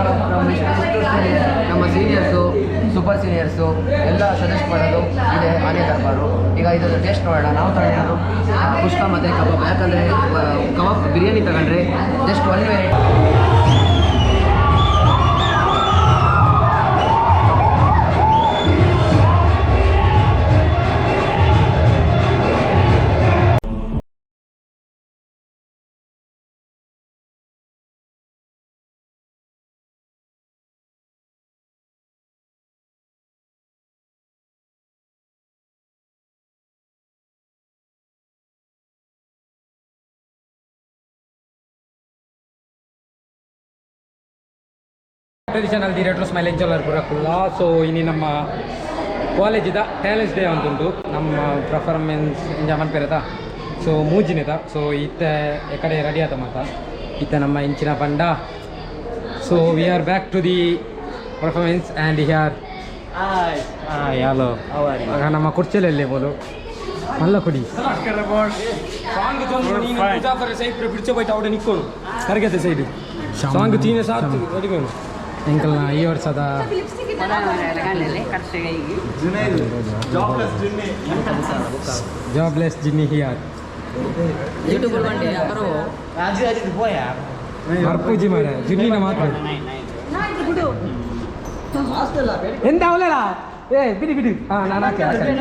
ನಮ್ಮ ನಮ್ಮ seniors, super seniors ಎಲ್ಲ ಸಜೆಸ್ಟ್ ಮಾಡೋದು ಇದೆ ಆನೆ ದರ್ಬಾರು. ಈಗ ಇದರ ಟೇಸ್ಟ್ ನೋಡೋಣ. ನಾವು ತಗೊಂಡಿರೋದು ಕುಷ್ಕ ಮತ್ತು ಕಬಾಬ್. ಯಾಕಂದರೆ ಕಬಾಬ್ ಬಿರಿಯಾನಿ ತಗೊಂಡ್ರೆ just one variety. Traditional the retro smile ಎಂಜಾಲರ್ ಪೂರ ಕುಲ್ಲ. ಸೊ ಇನಿ ನಮ್ಮ ಕಾಲೇಜಿದ ಟ್ಯಾಲೆಂಟ್ಸ್ ಡೇ ಅಂತುಂಡು. ನಮ್ಮ ಪರ್ಫಾರ್ಮೆನ್ಸ್ ಎಂಜ ಮನ್ಪೆರದ. ಸೊ ಮೂಜಿನೆದ. ಸೊ ಇತ್ತೆ ಎಕಡೆ ರೆಡಿ ಆತ ಮಾತ. ಇತ್ತೆ ನಮ್ಮ ಇಂಚಿನ ಪಂಡ, so we are back to the performance and here. Hello, ನಮ್ಮ ಕುರ್ಚಲಲ್ಲೇ ಬೋದು ಮಲ್ಲ ಕುಡಿ. ಸೈಡ್ ಸಾಂಗ್ ತೀನೆ ಸಾತ್ ರೆಡಿ. ಎಂಕಲ್ನ ಈ ವರ್ಷದ ಜಾಬ್ಲೆಸ್ ಜಿನ್ನಿ here. ಬರ್ಪೂಜಿ ಮಾರ ಜಿನ್ನಿನ ಮಾತ್ರ. ಎಂತ ಅವಲಲ್ಲ? ಏ ಬಿಡಿ ಬಿಡಿ. ಹಾಂ, ನಾನು ಹಾಕಿ ಹಾಕಿ.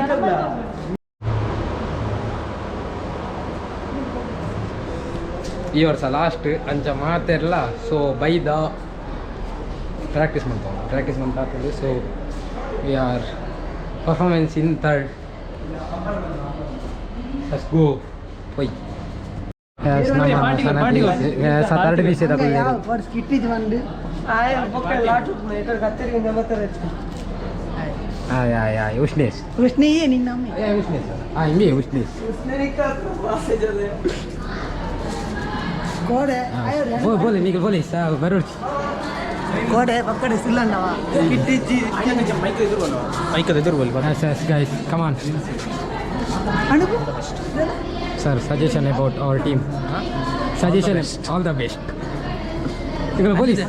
ಈ ವರ್ಷ ಲಾಸ್ಟ್ ಅಂಚ ಮಾತೆರ್ಲ. ಸೊ ಬೈದ ಪ್ರಾಕ್ಟೀಸ್ ಮಾಡ್ತಾವ, ಪ್ರಾಕ್ಟೀಸ್ ಮಾಡ್ತಾ. So we are performance in third. Let's go. ಪೊಯ್. Third B C. ಉಷ್ಣೇಶ್. ಉಷ್ಣಿಯೇ ನಿನ್ನ. ಉಷ್ಣೇಶ್. ಹಾಂ, ಹಿಂಗೆ ಉಷ್ಣೇಶ್. ಕೋಡೆ. ಬೋಲಿ ನೀವು ಬೋಲಿ ಬರೋಡ್ಚಿ. ಕೋಡೆ ಪಕ್ಕಡೆ ಸಿಲ್ಲಣ್ಣವ ಕಿಟ್ಟಿಜ್ಜಿ. Yes, yes, guys, come on. ಅಣುಗು. Sir, suggestion about our team. Suggestion, all the best. ಇವಾಗ police.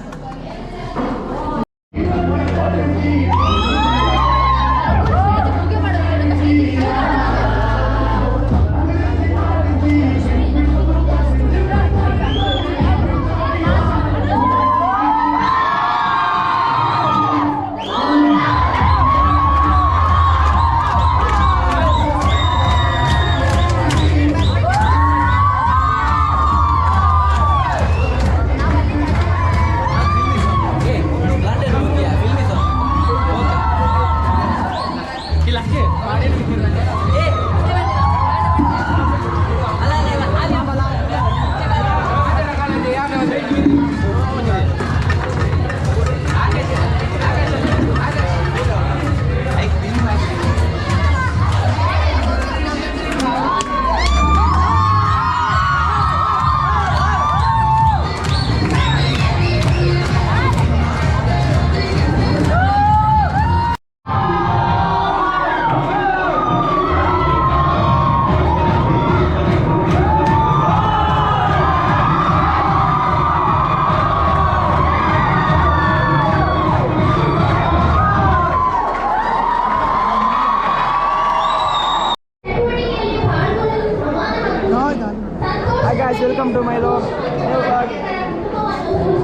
Hi guys, welcome to my vlog. New vlog.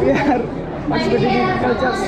We are participating in cultures.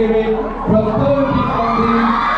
spirit from 30 countries.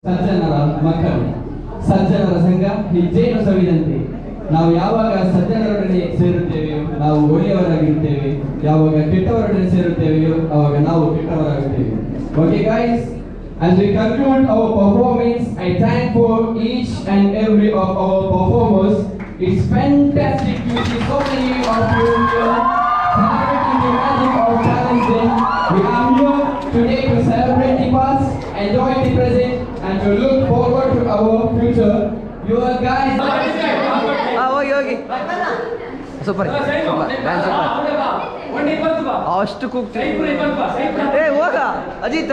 ಸಜ್ಜನರ ಮಕ್ಕಳು, ಸಜ್ಜನರ ಸಂಘ ಹೆಜ್ಜೆಯನ್ನು ಸವಿದಂತೆ. ನಾವು ಯಾವಾಗ ಸಜ್ಜನರೊಡನೆ ಸೇರುತ್ತೇವೆಯೋ ನಾವು ಒಳ್ಳೆಯವರಾಗಿರುತ್ತೇವೆ. ಯಾವಾಗ ಕೆಟ್ಟವರೊಡನೆ ಸೇರುತ್ತೇವೆಯೋ ಆವಾಗ ನಾವು ಕೆಟ್ಟವರಾಗುತ್ತೇವೆ. Okay guys, as we conclude our performance, I thank for each and every of our performers. It's fantastic to see so many of you here celebrating the magic of Talent Day. We are here today to celebrate the past, enjoy the present, and to look forward to our future. You are guys. ಹಾಂ, ಹೋಗಿ ಹೋಗಿ. Super super dance, super. ಅಷ್ಟು ಕೂಗ್ತೀವಿ. ಏ ಹೋಗ ಅಜಿತ್.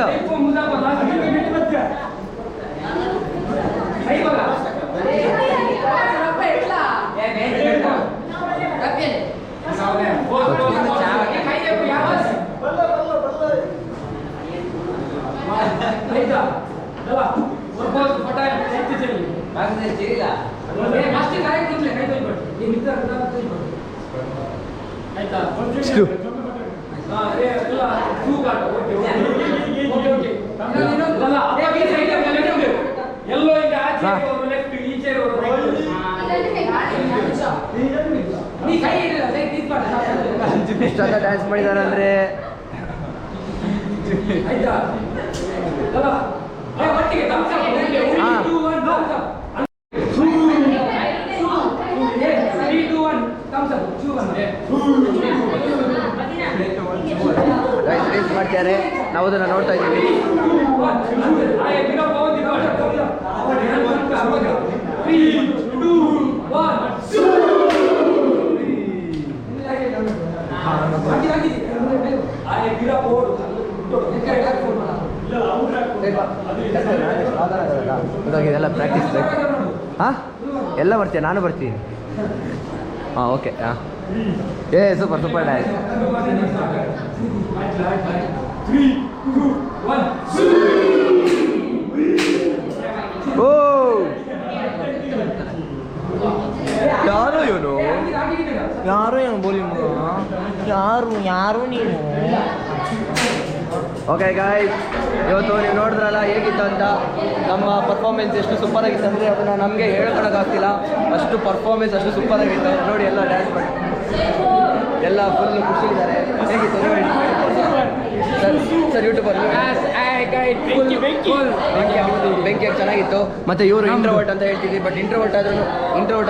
ಎಲ್ಲೋ left ಈಚೆ. ನೀ ಕೈ ಇಷ್ಟೊಂದ dance ಮಾಡಿದಾರೆ ಅಂದ್ರೆ. ಆಯ್ತಾ? ಒಟ್ಟಿಗೆ thumbs up. 2 1 thumbs up. 3 2 1 thumbs up. 2 1. Guys, reels ಮಾಡ್ತಾರೆ, ನಾವು ಅದನ್ನ ನೋಡ್ತಾ ಇದ್ದೀವಿ. 3 2 1. ಇವಾಗ ಇದೆಲ್ಲ ಪ್ರಾಕ್ಟೀಸ್. ಹಾಂ, ಎಲ್ಲ ಬರ್ತೀಯ? ನಾನು ಬರ್ತೀನಿ. ಹಾಂ, ಓಕೆ. ಹಾಂ, ಏ ಸೂಪರ್ ಸೂಪರ್ ಡ್ಯಾನ್ಸ್. 3 2 1. ಓ, ಯಾರು ಇವನು? ಯಾರು ಏನು ಬೋಲಿ ಮಗ? ಯಾರು ಯಾರು ನೀನು? ಓಕೆ ಗಾಯ್ಸ್, ಇವತ್ತು ನೀವು ನೋಡಿದ್ರಲ್ಲ ಹೇಗಿತ್ತು ಅಂತ. ನಮ್ಮ ಪರ್ಫಾರ್ಮೆನ್ಸ್ ಎಷ್ಟು ಸೂಪರ್ ಆಗಿತ್ತು ಅಂದರೆ ಅದನ್ನು ನಮಗೆ ಹೇಳ್ಕೊಳಕ್ಕಾಗ್ತಿಲ್ಲ. ಅಷ್ಟು ಪರ್ಫಾರ್ಮೆನ್ಸ್ ಅಷ್ಟು ಸೂಪರ್ ಆಗಿತ್ತು. ನೋಡಿ, ಎಲ್ಲ ಡ್ಯಾನ್ಸ್ ಮಾಡಿ ಎಲ್ಲ ಫುಲ್ ಖುಷಿ ಇದ್ದಾರೆ. ಹೇಗಿತ್ತು ನೋಡಿ. ಫುಲ್ ಬೆಂಕಿ ಚೆನ್ನಾಗಿತ್ತು. ಮತ್ತೆ ಇವರು ಇಂಟ್ರೋವರ್ಟ್ ಅಂತ ಹೇಳ್ತಿದ್ವಿ, ಬಟ್ ಇಂಟ್ರೋವರ್ಟ್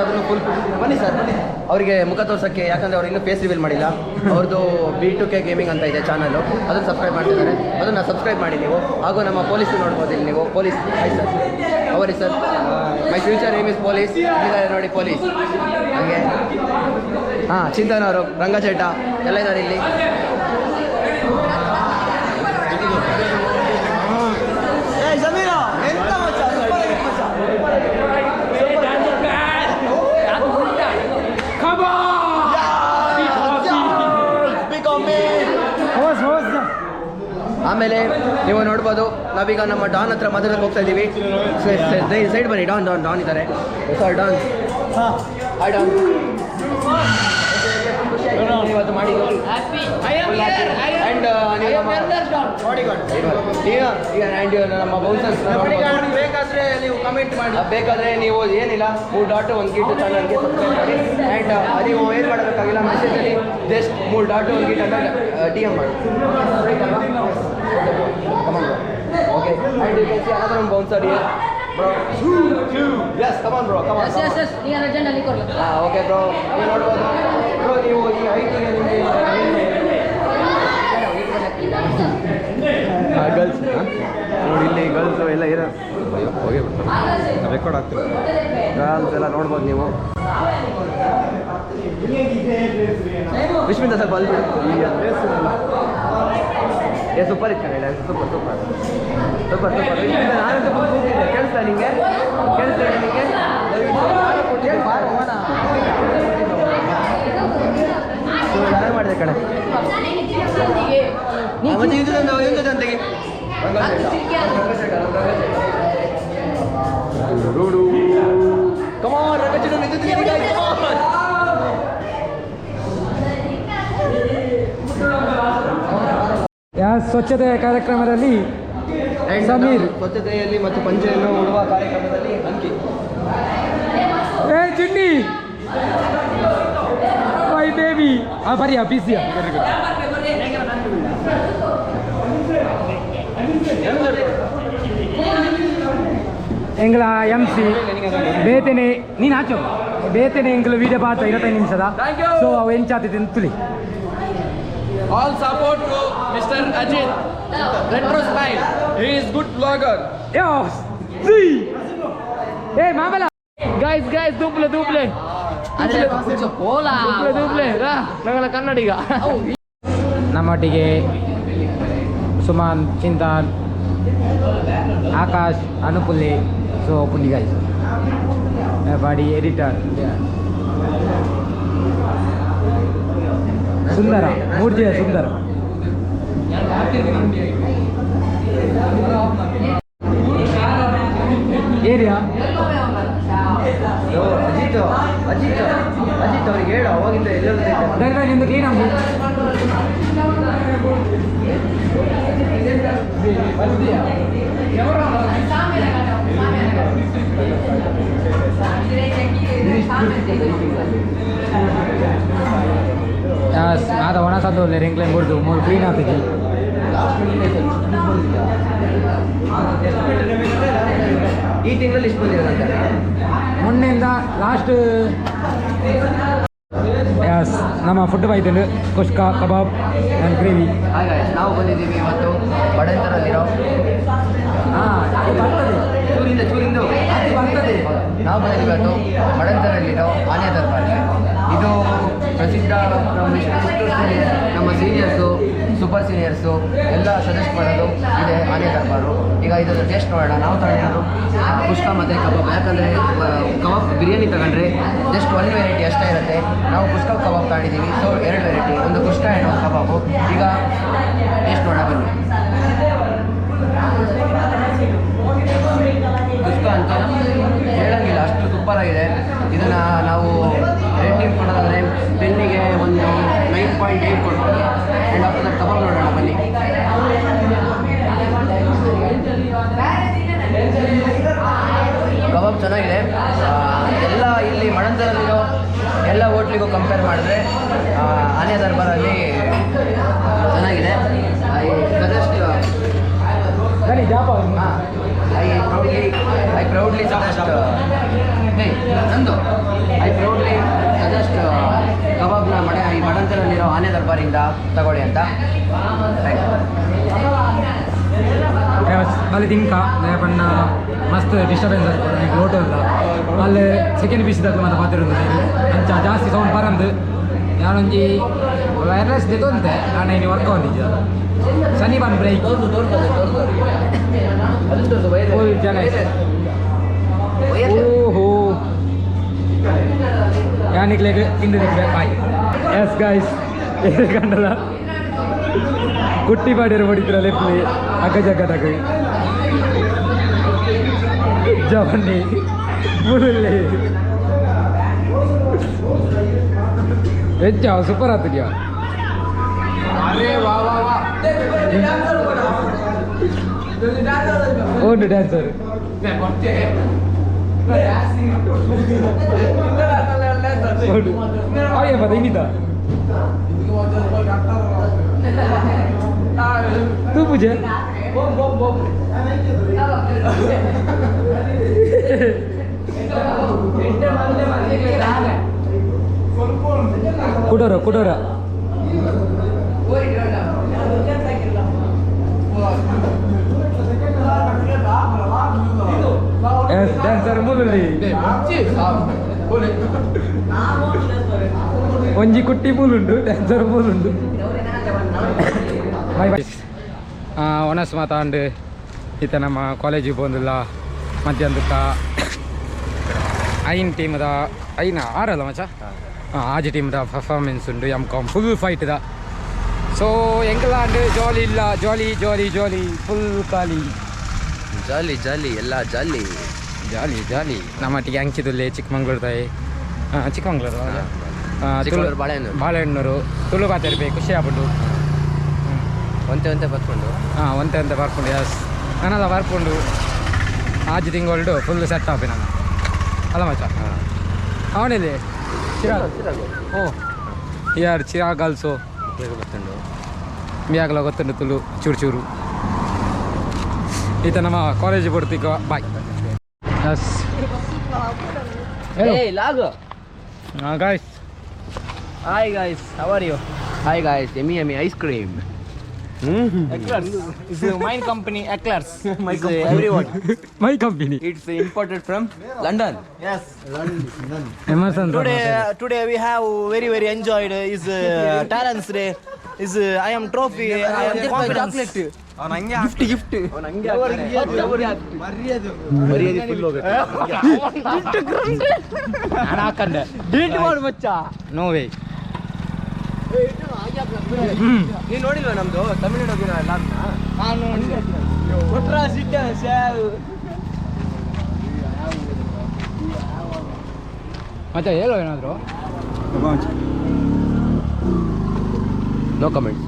ಆದ್ರೂ ಫುಲ್. ಬನ್ನಿ ಸರ್, ಬನ್ನಿ. ಅವರಿಗೆ ಮುಖ ತೋರ್ಸಕ್ಕೆ, ಯಾಕಂದ್ರೆ ಅವ್ರು ಇನ್ನೂ ಫೇಸ್ ರಿವೀಲ್ ಮಾಡಿಲ್ಲ. ಅವ್ರದ್ದು ಬಿ2ಕೆ ಗೇಮಿಂಗ್ ಅಂತ ಇದೆ ಚಾನಲ್, ಅದನ್ನು ಸಬ್ಸ್ಕ್ರೈಬ್ ಮಾಡ್ತಿದ್ದಾರೆ. ಅದನ್ನು ಸಬ್ಸ್ಕ್ರೈಬ್ ಮಾಡಿ ನೀವು. ಹಾಗೂ ನಮ್ಮ ಪೊಲೀಸ್ ನೋಡ್ಬೋದು ಇಲ್ಲಿ ನೀವು. Police, hi sir. ಅವರಿ sir, my future aim is police. ಇದ್ದಾರೆ ನೋಡಿ ಪೊಲೀಸ್. ಹಾಗೆ ಹಾಂ, ಚಿಂತನ್ ಅವರು, ರಂಗಚೇಟ ಎಲ್ಲ ಇದ್ದಾರೆ ಇಲ್ಲಿ. ಎಂತ ಮಚ್ಚ, ಸೂಪರ್ ಆಗಿತ್ತು ಮಚ್ಚ. Come on! Hose hose. ಆಮೇಲೆ ನೀವು ನೋಡ್ಬೋದು, ನಾವೀಗ ನಮ್ಮ ಡಾನ್ ಹತ್ರ ಮಾತಾಡಕ್ಕೆ ಹೋಗ್ತಾ ಇದ್ದೀವಿ. ಸೈಡ್ ಬನ್ನಿ. ಡಾನ್, ಡಾನ್, ಡಾನ್ ಇದ್ದಾರೆ ಸರ್. Don, hi Don. ಇವತ್ತು ಮಾಡಿದ್ದು ಆ್ಯಂಡ್ ಈಗ ಆ್ಯಂಡ್ ನಮ್ಮ ಬೌನ್ಸರ್ಸ್. ಬೇಕಾದ್ರೆ ನೀವು ಕಮೆಂಟ್ ಮಾಡಿ. ಬೇಕಾದ್ರೆ ನೀವು ಏನಿಲ್ಲ, ಮೂರು ಡಾಟ್ ಒಂದು ಗಿಟ್ ಚಾನಲ್ಗೆ ಸಬ್ಸ್ಕ್ರೈಬ್ ಮಾಡಿ. ಆ್ಯಂಡ್ ನೀವು ಏನು ಮಾಡಬೇಕಾಗಿಲ್ಲ, ಮೆಸೇಜಲ್ಲಿ ಜಸ್ಟ್ ಮೂರು ಡಾಟ್ ಒಂದು ಗಿಟ್ ಅಂತ ಡಿಎಮ್ ಮಾಡಿ. Okay, and you can see another one bouncer here, bro. Yes, come on bro, come on. Yes yes yes, ನೀನು ಅರ್ಜೆಂಟ್ ಅಲ್ಲಿ ಕೊಡಲ್ಲ. ಹಾಂ, ಓಕೆ ಬ್ರೋ. ನೀವು ನೋಡ್ಬೋದು ಬ್ರೋ, ನೀವು ಈ ಹೈಟಿಗೆ ನಿಮಗೆ ಗರ್ಲ್ಸ್ ನೋಡಿ ಇಲ್ಲಿ, ಗರ್ಲ್ಸು ಎಲ್ಲ ಇರೋ. ಅಯ್ಯೋ, ಹೋಗೇ ಬಿಡ್ತಾರೆ. ರೆಕಾರ್ಡ್ ಆಗ್ತಿಲ್ಲ. ಗರ್ಲ್ಸ್ ಎಲ್ಲ ನೋಡ್ಬೋದು ನೀವು. ವಿಶ್ವಿಂದ ಸ್ವಲ್ಪ ಅಲ್ಲಿ ಬಿಡು. ಏ, ಸೂಪರ್ ಇತ್ತು ಕಣೆ. Super, super, super, super. ವಿಶ್ವಿಂದ, ನಾನಂತೂ full ಕೂತಿದ್ದೆ. ಕೇಳಿಸ್ತಾ ನಿಂಗೆ? ಕೇಳಿಸ್ತಾ ಇದೆ ನಿಂಗೆ? ನಾನು ಕೂತಿದ್ದೆ, ಬಾರೋ, ಹೋಗೋಣ. So, ಚೆನ್ನಾಗಿ ಮಾಡಿದೆ ಕಣೆ. ಆ, ಮತ್ತೆ ಇದು ಇದು ಜೊತೆಗೆ ಕಮಾನ್ ರಂಗಚಂದ್ರ. ಕಮಾನ್. ಯಾ, ಸ್ವಚ್ಛತೆಯ ಕಾರ್ಯಕ್ರಮದಲ್ಲಿ And Sameer. ನಾವು ಸ್ವಚ್ಛತೆಯಲ್ಲಿ ಮತ್ತು ಪಂಚೆಯನ್ನು ಉಡುವ ಕಾರ್ಯಕ್ರಮದಲ್ಲಿ ಅಂಕಿ. ಏ ಚಿನ್ನಿ, ಮೈ ಬೇಬಿ, ಆ ಬರಿಯಾ ಬಿಸಿಯಾ. ಎಂಗ್ಲ ಎಂ ಸಿ ಬೇತನೆ ನೀನು ಆಚೋ ಬೇತನೆ ಎಂಗ್ಲ ವೀಡಿಯೋ ಪಾತ 25 ನಿಮಿಷದ. ಸೊ ಅವು ಎಂಚಾತಿದೆ ತುಲಿ. All support to Mister Ajith Retro Smile. He is good blogger. ಯೋ ಸಿ, ಏ ಮಾಮಲ. ಗೈಸ್ ಗೈಸ್, ದೂಪ್ಲೆ ದೂಪ್ಲೆ ದೂಪ್ಲೆ ದೂಪ್ಲೆ ನಂಗಲ ಕನ್ನಡಿಗ. ನಮ್ಮೊಟ್ಟಿಗೆ ಸುಮನ್, ಚಿಂತನ್, ಆಕಾಶ್, ಅನುಪುಲ್ಲಿ. ಸೊ ಪುಲ್ಲಿ ಗೈಸ್, ಬಾಡಿ ಎಡಿಟರ್ ಸುಂದರ ಮೂರ್ತಿಯ ಸುಂದರ ಏರಿಯಾ. ಓ, ಅಜಿತ್, ಅಜಿತ್, ಅಜಿತ್ ಅವ್ರಿಗೆ ಹೇಳು ಅವಾಗಿಂದ ಎಲ್ಲರೂ. ನಿಂದು ಕ್ಲೀನ್ ಆಗಿ. ಆದ ಒಣ ಸದ್ದು ರಿಂಗ್ಲೆ ಮುರಿದು ಮೂರು ಕ್ಲೀನ್ ಆಗ್ತದೆ. ಈ ತಿಂಗಳಲ್ಲಿ ಇಷ್ಟು ಬಂದಿರೋದಂತೆ. ಮೊನ್ನೆಯಿಂದ ಲಾಸ್ಟ್. ಎಸ್, ನಮ್ಮ ಫುಡ್ ಬೈತಂಡು kushka kebab and gravy. Hi guys, ನಾವು ಬಂದಿದ್ದೀವಿ ಇವತ್ತು ಬಡಂತರಲ್ಲಿರೋ ಹಾಂ, ಬರ್ತದೆ. ಚೂರಿಂದ ಚೂರಿಂದು. ಅದು ಬರ್ತದೆ. ನಾವು ಬಂದಿದ್ದೀವಿ ಇವತ್ತು ಮಡಂತರಲ್ಲಿರೋ ಆನೆ ದರ್ಬಾರ್ಗೆ. ಇದು ಪ್ರಸಿದ್ಧ from ಇಷ್ಟು ನಮ್ಮ ಸೀನಿಯರ್ಸು, ಸೂಪರ್ ಸೀನಿಯರ್ಸು ಎಲ್ಲ ಸಜೆಸ್ಟ್ ಮಾಡೋದು ಇದೆ ಆನೆ ದರ್ಬಾರು. ಈಗ ಇದರ ಟೇಸ್ಟ್ ನೋಡೋಣ. ನಾವು ತಗೊಂಡಿರೋದು ಕುಷ್ಕ ಮತ್ತು ಕಬಾಬ್. ಯಾಕಂದರೆ ಕಬಾಬ್ ಬಿರಿಯಾನಿ ತಗೊಂಡ್ರೆ ಜಸ್ಟ್ ಒನ್ ವೆರೈಟಿ ಅಷ್ಟೇ ಇರುತ್ತೆ. ನಾವು ಕುಷ್ಕ ಕಬಾಬ್ ತಗೊಂಡಿದ್ದೀವಿ. ಸೊ ಎರಡು ವೆರೈಟಿ, ಒಂದು ಕುಷ್ಕ ಆ್ಯಂಡ್ ಒಂದು ಕಬಾಬು. ಈಗ ಟೇಸ್ಟ್ ನೋಡೋಣ ಬನ್ನಿ. ಕುಷ್ಕ ಅಂತ ಹೇಳಂಗಿಲ್ಲ, ಅಷ್ಟು ಸೂಪರ್ ಆಗಿದೆ. ಇದನ್ನು ನಾವು ರೇಟಿಂಗ್ ಕೊಡೋದಾದರೆ 10ಗೆ ಒಂದು 9.8 ಕೊಡ್ಬೋದು. ಆ್ಯಂಡ್ ಆಫ್ಟರ್ that ಕಬಾಬ್ ನೋಡೋಣ ಬನ್ನಿ. ಕಬಾಬ್ ಚೆನ್ನಾಗಿದೆ. ಎಲ್ಲ ಇಲ್ಲಿ ಮಣಂತರಲ್ಲಿರೋ ಎಲ್ಲ ಹೋಟ್ಲಿಗೂ ಕಂಪೇರ್ ಮಾಡಿದ್ರೆ ಆನೆ ದರ್ಬಾರಲ್ಲಿ ಚೆನ್ನಾಗಿದೆ. I suggest. ಬನ್ನಿ. ದರ್ಬಾರಿಂದ ತಗೊಳ್ಳಿ ಅಂತ. ಅಲ್ಲಿ ತಿಂಕ ಬಣ್ಣ ಮಸ್ತ್ ಡಿಸ್ಟರ್ಬೆನ್ಸ್ ಆಗ್ತದೆ ಲೋಟೋ ಇಲ್ಲ. ಅಲ್ಲಿ ಸೆಕೆಂಡ್ ಪೀಸ್ ದಾಕು ಮತ್ತೆ ಪಾತಿರೋದು ಅಂಚ ಜಾಸ್ತಿ ಸೌಂಡ್ ಬರಂದು. ಯಾನೊಂಜಿ ವೈರ್ಲೆಸ್ ದೆತೊಂತೆ, ಆಂಡ ಇನಿ ವರ್ಕ್ ಆವೊಂದಿಜ್ಜಿ. ಶನಿ ಬನ್ ಬ್ರೇಕ್. ತೋರ್ಸು, ತೋರ್ಸು, ತೋರ್ಸು ಅವರಿಗೆ. ಅದನ್ನ ತೋರ್ಸು. ಫುಲ್ ಜನ. ಓಹೋ, ಯಾನಿಕ್ಲೆಗ್ ತಿಂದು ಬಾಯ್. ಎಸ್ ಗಾಯ್ಸ್, ಕಂಡಲ ಕುಟ್ಟಿ ಪಾಡಿರು ಹೊಡಿತ್ರ ಲೆಪ್ಲಿ ಅಗ್ಗ ಜಗ್ಗದಾಗ ಜವನ್ನಿ ಮುರುಳಿ ವೆಜ್ಜ ಸೂಪರ್ ಆಗ್ತದ್ಯಾ. ಅರೆ ವಾ ವಾ ವಾ. ಓಂಡು ಡ್ಯಾನ್ಸರ್. ಓಂಡು ಆಯ್ ಮತ್ತೆ ಇನ್ನಿತ ತೂ ಪೂಜೆ. ಕುಡೋರ ಕುಡೋರ. Yes, dancer Murali. ಒಂಜಿ ಕುಟ್ಟಿ ಮೂಲುಂಡು, ಡ್ಯಾನ್ಸರ್ ಮೂಲುಂಡು. Bye bye. ಒಣಸ್ ಮಾತಾಂಡು ಈತ ನಮ್ಮ ಕಾಲೇಜಿಗೆ ಪೋಂದಿಲ್ಲ. ಮಧ್ಯಾಹ್ನಕ್ಕ ಐನ್ ಟೀಮ್ದ, ಐನ ಆರಲ್ಲ ಮಚ್ಚ, ಆಜಿ ಟೀಮ್ದ ಪರ್ಫಾರ್ಮೆನ್ಸ್ ಉಂಡು. ಎಮ್ ಕಾಮ್ ಫುಲ್ ಫೈಟ್ದ. ಸೊ ಎಂಕಲಾಂಡ್ ಜಾಲಿ ಇಲ್ಲ, ಜಾಲಿ ಜಾಲಿ ಜಾಲಿ, ಫುಲ್ ಖಾಲಿ. ಜಾಲಿ ಜಾಲಿ, ಎಲ್ಲ ಜಾಲಿ. ಜಾಲಿ ಜಾಲಿ. ನಮ್ಮಟ್ಟಿಗೆ ಅಂಕಿದುಲ್ಲೆ ಚಿಕ್ಕಮಂಗ್ಳೂರು ತಾಯಿ, ಚಿಕ್ಕಮಂಗ್ಳೂರು. ಚಿಕ್ಕಮಂಗ್ಳೂರು, ಬಾಳೆಹೊನ್ನೂರು. ಬಾಳೆಹೊನ್ನೂರು ತುಳು ಪಾತೆರ್ಪೆ, ಖುಷಿ ಆಗ್ಬಿಟ್ಟು. ಒಂತೆ ಒಂತೆ ಬರ್ಕೊಂಡು. ಹಾಂ, ಒಂತೆ ಒಂತೆ ಬರ್ಕೊಂಡು. ಎಸ್, ನಾನೆಲ್ಲ ಬರ್ಕೊಂಡು ಆಜಿ ತಿಂಗಳು ಫುಲ್ ಸೆಟ್ ಆಪಿ ನಾನು ಅಲ್ಲ ಮಚ್ಚ. ಅವನಿಲ್ಲಿ ಚಿರಾಗ್. ಓ ಯಾರು ಚಿರಾಗ್ ಆಲ್ಸೋ. ಬರ್ತುಂಡು. ಯಾಗಲ ಗೊತ್ತುಂಡು ತುಳು ಚೂರು ಚೂರು. ಈತ ನಮ್ಮ ಕಾಲೇಜ್ ಬಿಡ್ತಿಕ್ಕ. ಬಾಯ್. ಎಸ್. ಏಯ್ ಲಾಗು. ಹಾಂ guys. Hi guys, how are you? Hi guys, yummy yummy ice cream. Eclairs. It's mine company, Eclairs. My company. Everyone. My company. It's imported from London. Yes. Emerson. Today we have very very enjoyed. Is Talents Day. Is I am trophy. I am confidence. Gift gift. ಮರ್ಯಾದೆ full ಹೋಗುತ್ತೆ. ನಾನು ಹಾಕಂಡೆ. Delete ಮಾಡು ಮಚ್ಚ. No way. ನೀನ್ ನೋಡಿಲ್ವಾ ನಮ್ದು ತಮಿಳ್ನಾಡು ಹೋಗಿರೋ ಲಾಗ್ನ? ನಾನು ಕೊಟ್ರ ಸಿಟ್ಟ. ಮತ್ತೆ ಹೇಳೋ ಏನಾದರೂ. No comments.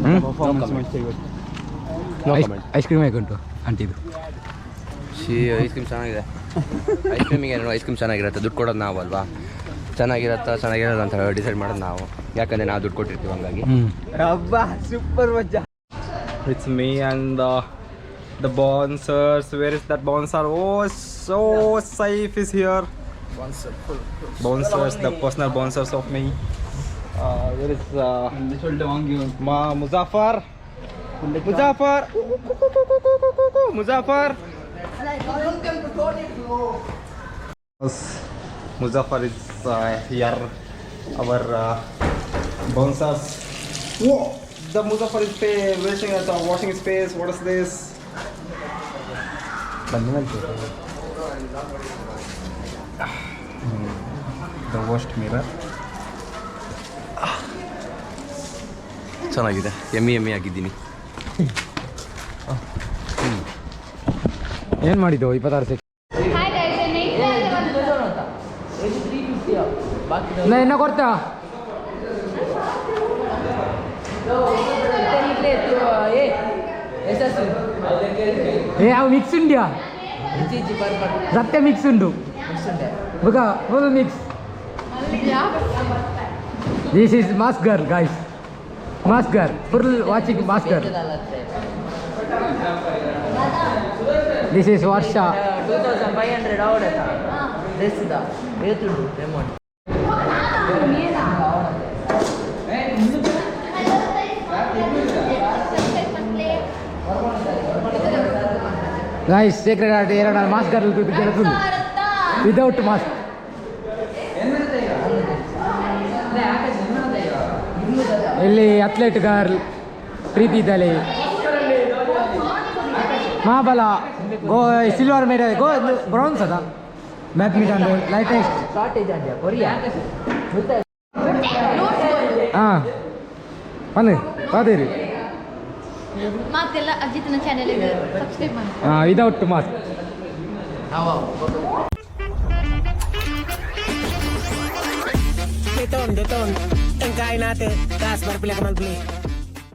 No comments. Ice cream ಹೇಗುಂಟು ಅಂಟಿದು? She, ice cream ಚೆನ್ನಾಗಿದೆ. ಐಸ್ ಕ್ರೀಮಿಗೆ ಏನು, ಐಸ್ ಕ್ರೀಮ್ ಚೆನ್ನಾಗಿರುತ್ತೆ. ದುಡ್ಡು ಕೊಡೋದು ನಾವು ಅಲ್ವಾ? ಚೆನ್ನಾಗಿರತ್ತಾ ಚೆನ್ನಾಗಿರಲ್ಲ ಅಂತ ಡಿಸೈಡ್ ಮಾಡೋದು ನಾವು. ಯಾಕಂದರೆ ನಾವು ದುಡ್ಡು ಕೊಟ್ಟಿರ್ತೀವಿ, ಹಂಗಾಗಿ. ಹ್ಞೂ. ಅಬ್ಬಾ, ಸೂಪರ್ ಮಚ್ಚ. It's me and the bouncers. Where is that bouncer? Oh, so Saif is here. Bouncers, the personal bouncers of me. Where is Ma Muzaffar? Muzaffar! Muzaffar! Muzaffar is here. Our bouncers. Whoa! The Muzaffar is washing, washing his face. What is this? The washed mirror. ಚೆನ್ನಾಗಿದೆ, ಎಮ್ಮಿ ಎಮ್ಮಿ ಆಗಿದ್ದೀನಿ. ಏನು ಮಾಡಿದ್ದು 26 second? Hi guys, ನಾ ಎನ್ನ ಕೊಡ್ತಾ. ಏ ಅವು ಮಿಕ್ಸ್ ಉಂಡ್ಯಾ? ಸತ್ಯ ಮಿಕ್ಸ್ ಉಂಡು ಬುಗ, full mix. This is mass girl guys, mass girl, full watching mass girl. This is Varsha. 2500 ಅವಡ ಡ್ರೆಸ್ ಏತುಂಡು ಅಮೌಂಟ್. ಗೈಸ್, ಸೀಕ್ರೆಟ್ ಆರ್ಟ್ ಎರಡು ಮಾಸ್ಕ್ ತೂತು ವಿದೌಟ್ ಮಾಸ್ಕ್. ಇಲ್ಲಿ ಅಥ್ಲೆಟ್ ಗರ್ಲ್ ಪ್ರೀತಿ ಇದ್ದಾಳೆ. Mahabala go silver medal, go bronze ಅದ badminton lightest. ಹಾಂ, ಬನ್ನಿ ಬಾದಿರಿ. ಮಾತೆಲ್ಲ ಅಜಿತ್ನ ಚಾನೆಲ್ ಸಬ್ಸ್ಕ್ರೈಬ್ ಮಾಡಿ. ಹಾಂ, without mask. Deton, deton. Ang kain natin. Taas, barpila ka malpili.